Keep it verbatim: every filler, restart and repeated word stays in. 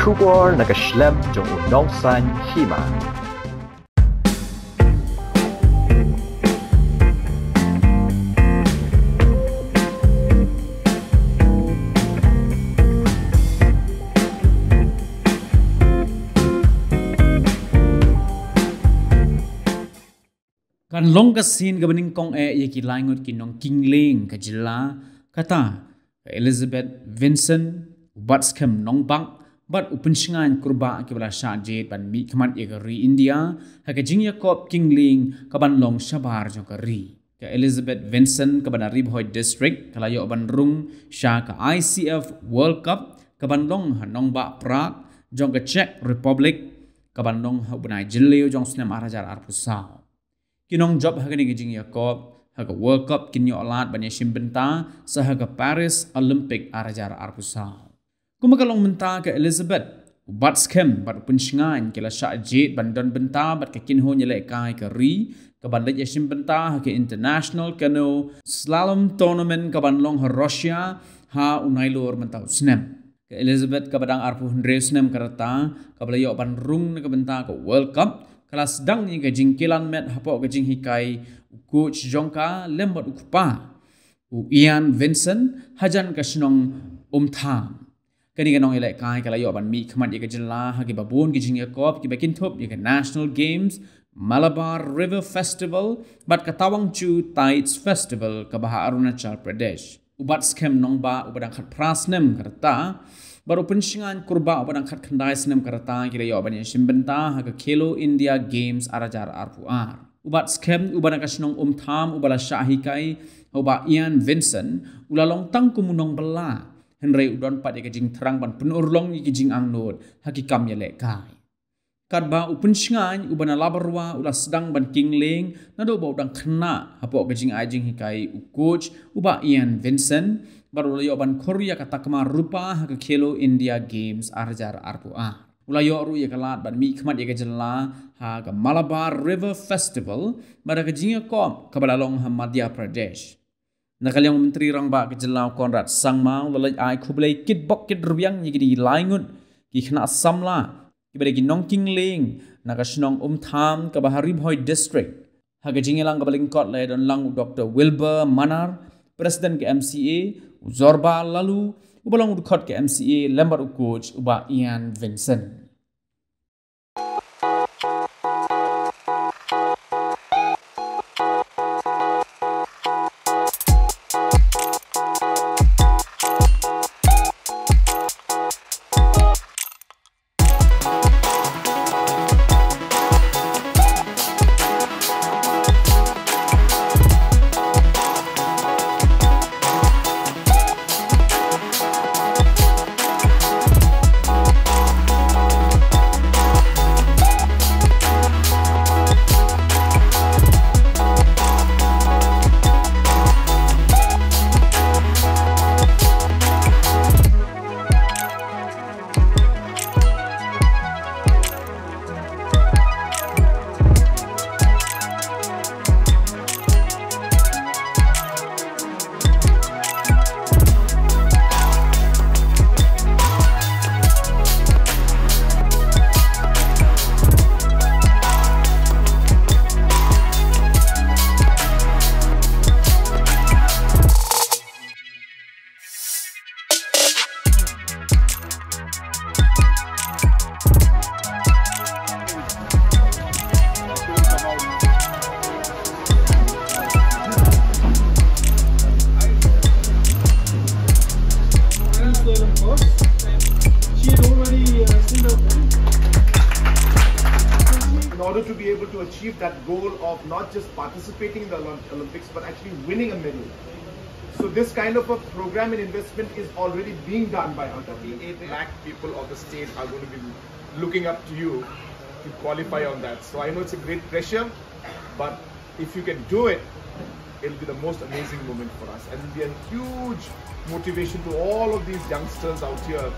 Khubor na ka shlem jong u nongsan hima. Kan long ka sien kaba nyngkong eh ïa ki laingut ki nongkynlieng ka jylla, kata ka Elizabeth Vincent, u Batskhem Nongbah, bad u Pynshngaiñ Kurbah kiba la shah jied ban mihkhmat ïa ka ri India ha ka jingïakop kynlieng kaban long shabar jong ka ri. Ka Elizabeth Vincent kaba na Ri Bhoi District ka la ïoh ban rung sha ka I C F World Cup kaban long ha Nongbah Prague jong ka Czech Republic, kaban long ha u bnai Jylliew jong u snem ar hajar arphew saw. Ki nongjop ha kane ka jingïakop ha ka World Cup kin ïoh lad ban ïashim bynta sa ha ka Paris Olympic ar hajar arphew saw. Kumba ka long mynta, ka Elizabeth, u Batskhem bad u Pynshngaiñ ki la shah jied ban don bynta bad ka kynhun ïalehkai ka ri kaban leit ïashim bynta ha ka International Canoe Slalom Tournament kaban long ha Russia ha u Nailur mynta u snem. Ka Elizabeth kaba dang arphew hynriew snem ka rta, kaba la ïoh ban rung na ka bynta ka World Cup, ka la sdang ïa ka jingkilan met hapoh ka jinghikai u coach jong ka lem bad u kpa, u Ian Vincent, hajan ka shnong Umtham. Kane ka nongïalehkai ka la ïoh ban mihkhmat ïa ka jylla ha kiba bun ki jingïakop kiba kynthup ïa ka National Games, Malabar River Festival, bad ka Tawangchu Tides Festival kaba ha Arunachal Pradesh. U Batskhem Nongbah uba dang khatphra snem ka rta bad u Pynshngaiñ Kurbah uba dang khatkhyndai snem ka rta ki la ïoh ban ïashim bynta ha ka Khelo India Games ar hajar arphew ar. U Batskhem uba na ka shnong Umtham uba la shah hikai ha u Bah Ian Vincent u la long tang kum u nongbylla, hynrei u don pat ïa ka jingthrang ban pynurlong ïa ki jingangnud ha ki kam ïalehkai. Katba u Pynshngaiñ uba na Labarwa u la sdang ban kynlieng naduh ba u dang khynnah hapoh ka jingai jinghikai u coach u Bah Ian Vincent, bad u la ïoh ban khur ïa ka takma rupa ha ka Khelo India Games ar hajar arphew ar. U la ïoh ruh ïa ka lad ban mihkhmat ïa ka jylla ha ka Malabar River Festival bad ha ka jingïakop kaba la long ha Madhya Pradesh. Na ka liang u Myntri Rangbah ka jylla u Conrad Sangma u la leit ai khublei kitbok kitrwiang ïa kine ki laingut ki khynnah samla kiba dei ki nongkynlieng na ka shnong Umtham kaba ha Ri Bhoi District. Ha ka jingïalang kaba lyngkot la ïadon lang u Doktor Wilbur Manar, President ka M C A, u Zorba Lalu uba long u dkhot ka M C A, lem bad u coach u Bah Ian Vincent. She had already, uh, sent her friend. In order to be able to achieve that goal of not just participating in the Olymp-, Olympics, but actually winning a medal. So this kind of a program and investment is already being done by Anta. Eight lakh people of the state are going to be looking up to you to qualify on that. So I know it's a great pressure, but if you can do it, it'll be the most amazing moment for us, and it'll be a huge motivation to all of these youngsters out here.